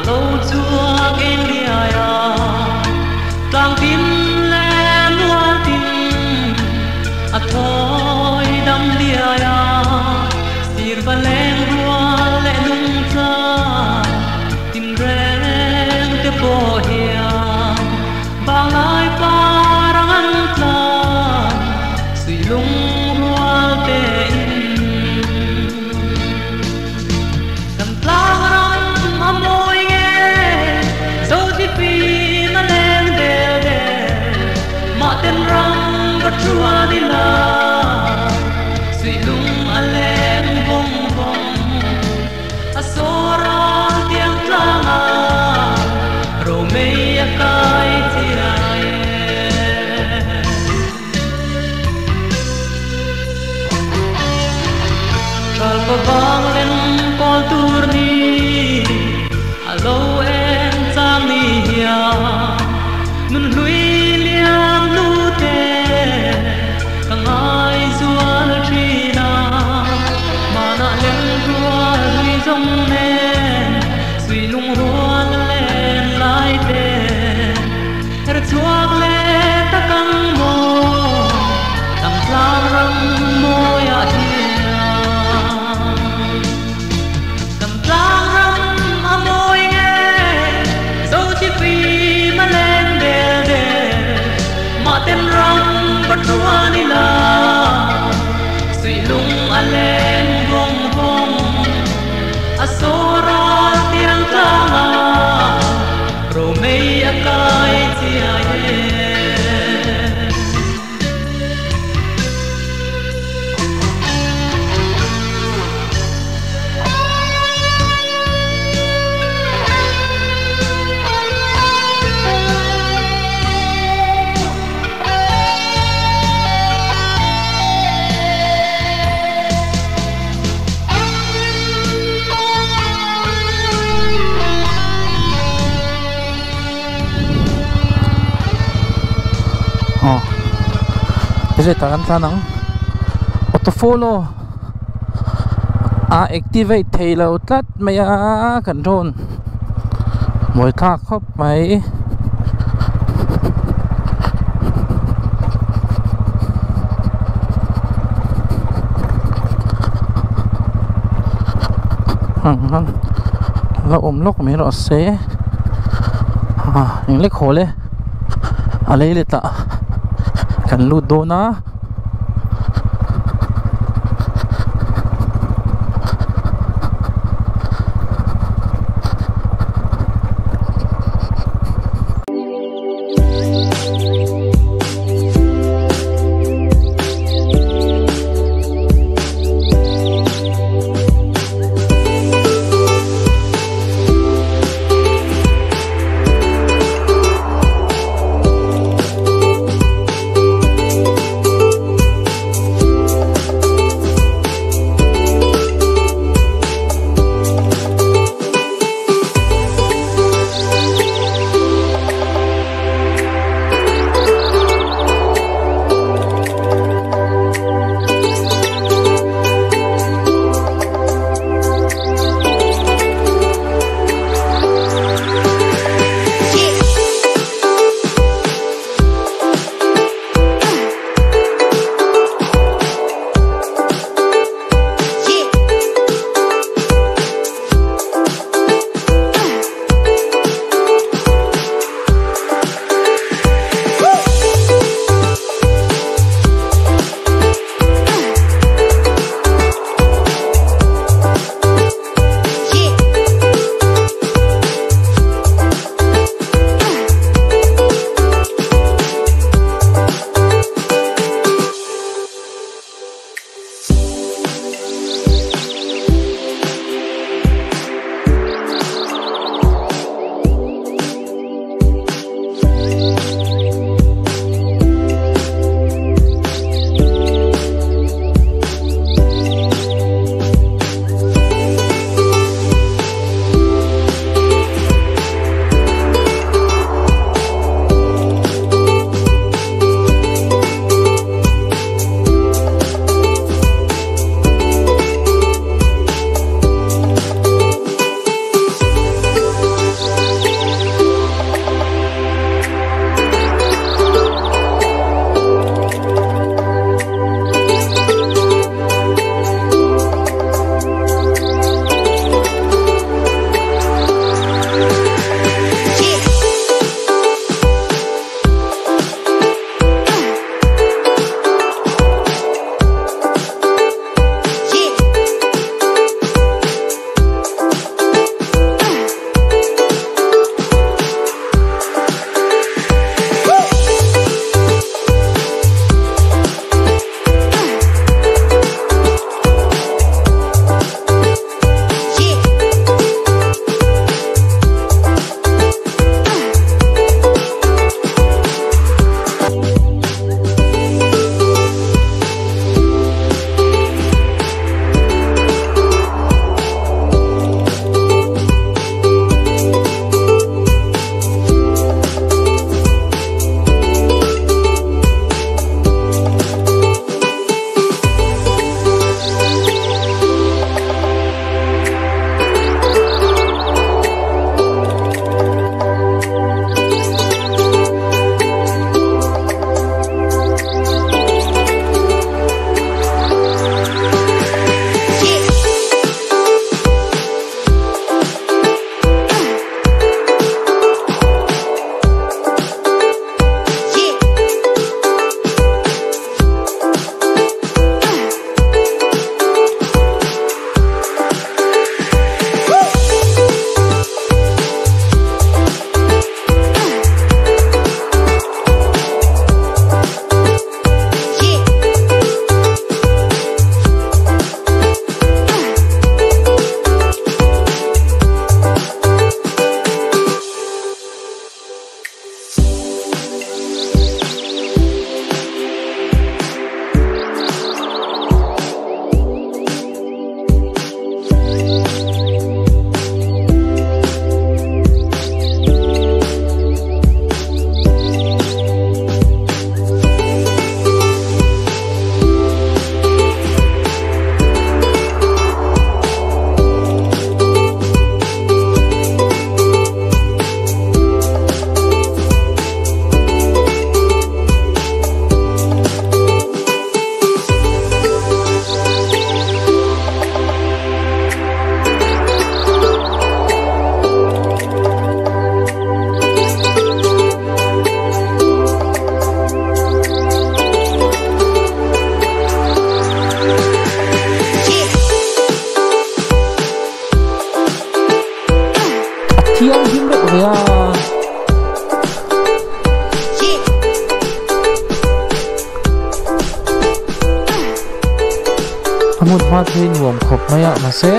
lo chhuak eng riai a, tlang tin leh mual tin a thawi dam diai a, sir va leng rual leh nung cha tin reng te pawh hian vang lai par ang an tlan suih lung rual te in. Kan tlang ram a mawi nge zo thi fim a leng del del mah ten ram va chuan ila suih lung a leng vawng vawng a saw ral tiang tlang a romei a kai chiai e. Tral pa vang leng kawl tur ni a lo eng chang ni hian nun hlui liam nu te ka ngai zual thin a, manah leng rual hlui zawng nen suih lung rual len lai te her chhuak leh tak ang maw dam tlang ram mawiah hian. Dam tlang ram a mawi nge zo thi fim a leng del del mah ten ram va chuan ila suih lung a leng vawng vawng a saw ral tiang tlang a romei a kai chiai e. Aw hetah kan tlan ang auto follow a activate thei lo tlat mai a kan rawn buai thlak khawp mai. La awm lawk mai rawh se eng lek haw le a lei let ah kan lut dawn a. Thianghlim reuh ve a. A hmun hma chu hei nuam khawp mai a mahse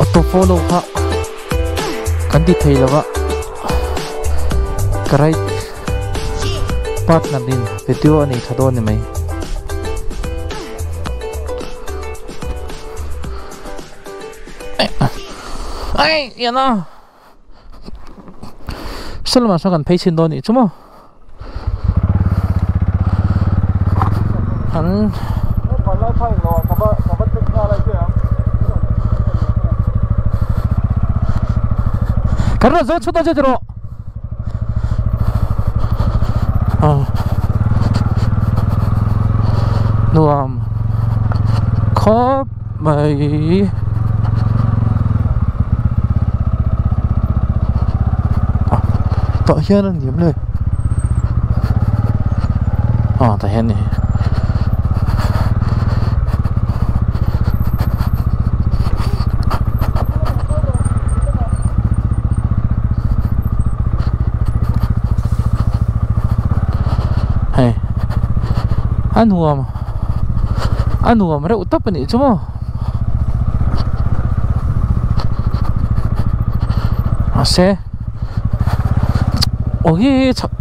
auto follow kha kan ti thei lo va ka right partner in video a nei tha dawn a ni mai. Ai yana Salman saw kan phei chhin dawn nih chu maw an Kan rawn zawt chhut dawn che tiraw Nuam khawp mai tah hian a ni em le ah tah hian a ni hei a nuam a nuam reuh tawp a nih chu maw mahse aw hi chhak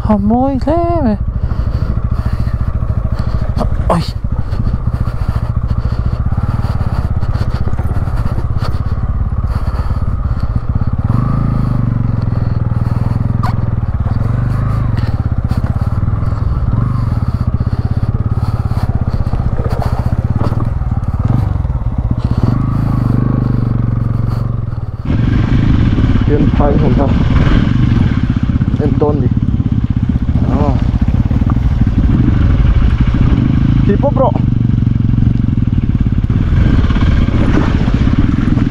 A mawi hle mai oi Hian phai hmun kha en dawn ni ah ti pawp rawh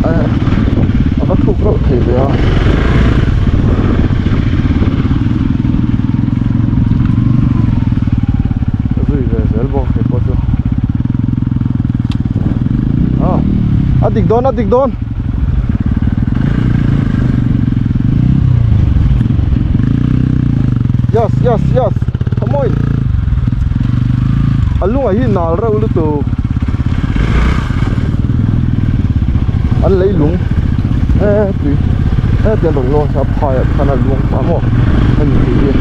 eh a va thuk reuh thei ve a. Zui ve zel bawk hei pawh chu ah a dik dawn a dik dawn yes yes yes come on a lungah hi nal reuh lutuk an lei lung e tui e tiang rawn luang a phaiah te khan a luang ta maw hemi tui hi.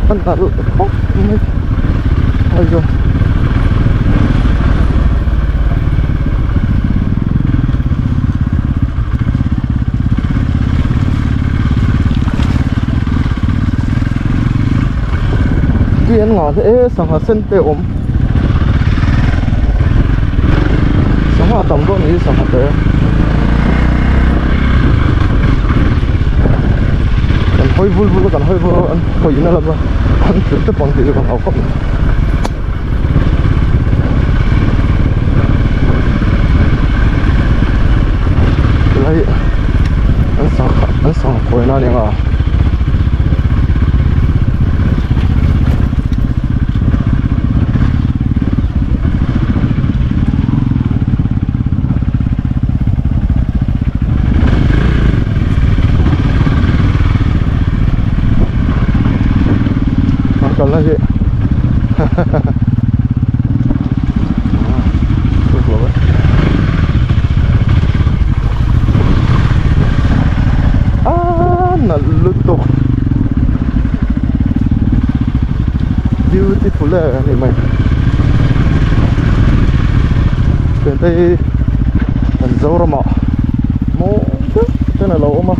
An nalh khawp mai aizawl. Tui an ngah hle e sangha sen te a awm sangha a tam dawn a ni sangha te kan hawi vul vul a kan hawi vul an hawi na lama an tlu tep ang tih chu ka hlau khawp mai. Tilai an sangha an sangha khawi na a ni ang a. Kalna hi a nalh lutuk beautiful e a ni mai thiante hi kan Zoramah mawi deuh ten a lo awm a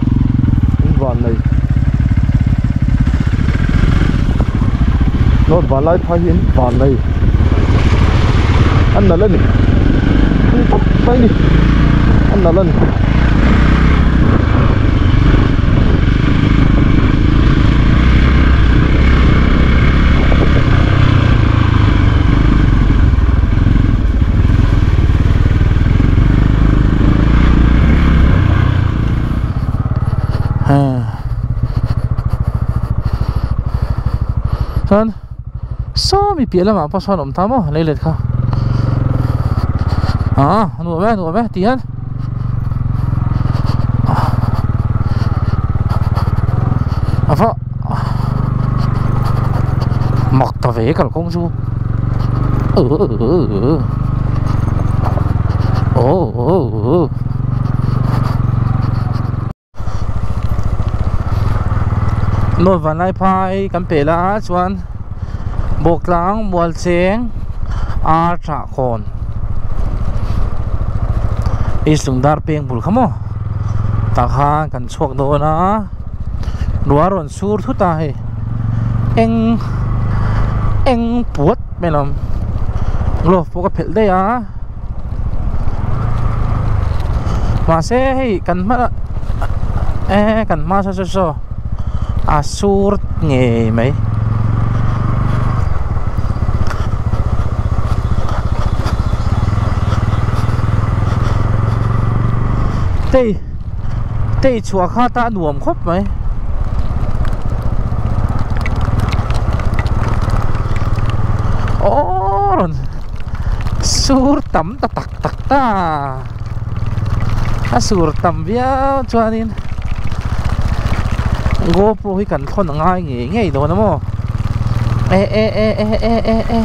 in van nei North Vanlaiphai hi in van nei. A nalh a ni thum tawp mai a ni a nalh a ni. Chuan sawmi piah lamah pawh sawn a awm ta maw lei let kha ah a nuam e a nuam e ti hian a va mak ta ve kalkawng chu aw North Vanlaiphai kan peh la chuan Bawktlang Mualcheng Ar Thahkawn East Lungdar peng bul kha maw tah khan kan chhuak dawn a ruah a rawn sur thut a hei eng eng puat mai lo glove pawh ka phelh daih a. Mahse hei kan hma eh kan hma saw saw saw a sur ngei mai. Tei tei chhuah kha ta a nuam khawp mai. Aww rawn. Sur tam ta tak tak ta a sur tam viau chuanin GoPro hi kan thawn a ngai ngei ngei dawn a maw e e e e e e e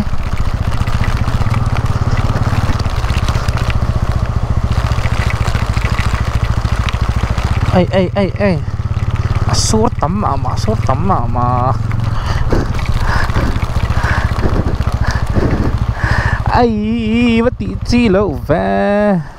ei ei ei ei a sur tam mah mah a sur tam mah mah. Ai va tih chi loh ve.